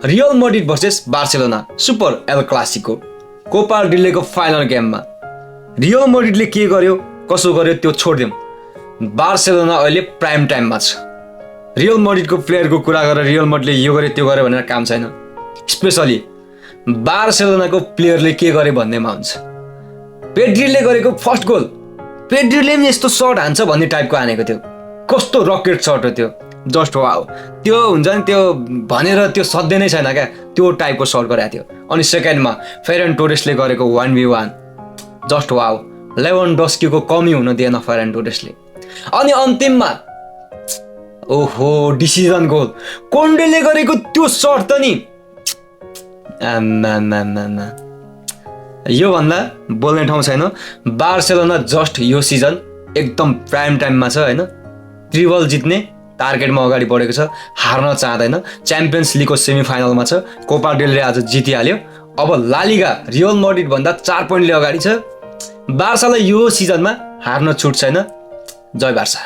Real Madrid versus Barcelona super El Clasico Copa del रेको final गेममा Real मैड्रिडले के गर्यो कसो गर्यो त्यो छोड्दिउँ। बार्सिलोना अहिले प्राइम टाइममा छ। रियल मैड्रिडको प्लेयरको कुरा गरेर रियल मैड्रिडले यो गर्यो त्यो गर्यो भनेर काम छैन। स्पेसली बार्सिलोनाको प्लेयरले के गरे भन्नेमा हुन्छ। पेड्रीले गरेको फर्स्ट गोल पेड्रीले पनि यस्तो सर्ट हान्छ भन्ने टाइपको हानेको थियो। कस्तो रकेट सर्ट हो त्यो, जस्ट वाउ। त्यो हुन्छ नि त्यो भनेर त्यो सधैँ नै छैन क्या, त्यो टाइपको सर्ट गराएको थियो। अनि सेकेन्डमा फेरन टोरेसले गरेको 1v1 जस्ट वाउ। लेभेन्डोस्कीको कमी हुन दिएन फेरन टोरेसले। अनि अन्तिममा ओहो डिसिजन गोल कोन्डेले गरेको त्यो सर्ट त नि यो भन्दा बोल्ने ठाउँ छैन। बार्सिलोना जस्ट यो सिजन एकदम प्राइम टाइममा छ हैन। ट्रिबल जित्ने टार्गेटमा अगाडि बढेको छ, हार्न चाहँदैन। च्याम्पियन्स लिगको सेमिफाइनलमा छ, कोपा डेल रे आज जितिहाल्यो। अब ला लिगा रियल मैड्रिड भन्दा 4 पोइन्टले अगाडि छ। बार्सालाई यो सिजनमा हार्न छुट छैन। जय बार्सा।